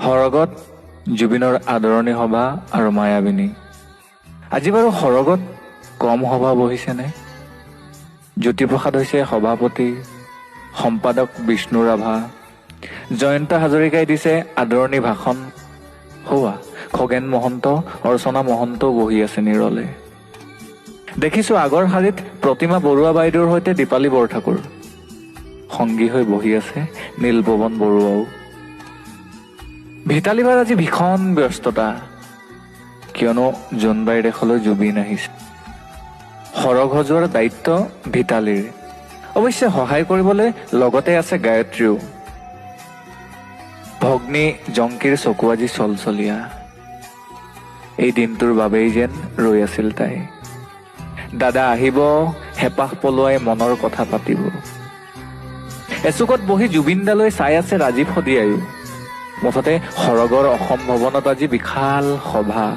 সৰগত জুবিনৰ আদৰণি সভা আৰু মায়াবিনী। আজি বাৰু সৰগত কম সভা বহিছেনে? জ্যোতিপ্ৰসাদ হৈছে সভাপতি, সম্পাদক বিষ্ণু ৰাভা, জয়ন্ত হাজৰিকাই দিছে আদৰণি ভাষণ। সৌৱা খগেন মহন্ত, অৰ্চনা মহন্তও বহি আছে নীৰলে। দেখিছো আগৰ শাৰীত প্ৰতিমা বৰুৱা বাইদেউৰ সৈতে দীপালী বৰঠাকুৰ, সংগী হৈ বহি আছে নীলপৱন বৰুৱাও। ভিতালীবাৰ আজি ভীষণ ব্যস্ততা, কিয়নো জোনবাইৰ দেশলৈ জুবিন আহিছে। সৰগ সজোৱাৰ দায়িত্ব ভিতালীৰ, অৱশ্যে সহায় কৰিবলৈ লগতে আছে গায়ত্ৰীও। ভগ্নী জংকীৰ চকু আজি চলচলীয়া, এই দিনটোৰ বাবেই যেন ৰৈ আছিল তাই। দাদা আহিব, হেঁপাহ পলুৱাই মনৰ কথা পাতিব। এচুকত বহি জুবিন দালৈ চাই আছে ৰাজীৱ শদিয়ায়ো। মুঠতে সৰগৰ অসম ভৱনত আজি বিশাল সভা।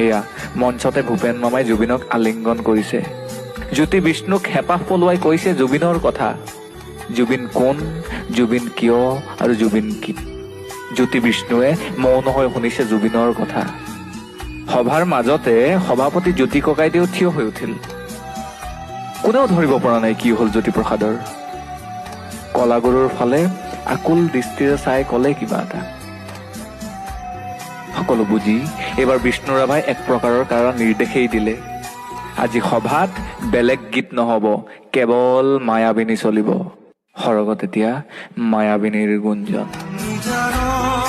এয়া মঞ্চতে ভূপেন মামাই জুবিনক আলিংগন কৰিছে। জ্যোতি বিষ্ণুক হেঁপাহ পলুৱাই কৈছে জুবিনৰ কথা। জুবিন কোন, জুবিন কিয় আৰু জুবিন কি। জ্যোতি বিষ্ণুৱে মৌন হৈ শুনিছে জুবিনৰ কথা। সভাৰ মাজতে সভাপতি জ্যোতি ককাইদেউ থিয় হৈ উঠিল। কোনেও ধৰিব পৰা নাই কি হ'ল জ্যোতিপ্ৰসাদৰ। কলাগুৰুৰ ফালে আকুল দৃষ্টিৰে চাই ক'লে কিবা এটা। সকলো বুজি এইবাৰ বিষ্ণু ৰাভাই এক প্ৰকাৰৰ কাৰণ নিৰ্দেশেই দিলে, আজি সভাত বেলেগ গীত নহ'ব, কেৱল মায়াবিনী চলিব। সৰগত এতিয়া মায়াবিনীৰ গুঞ্জন। নিজানৰ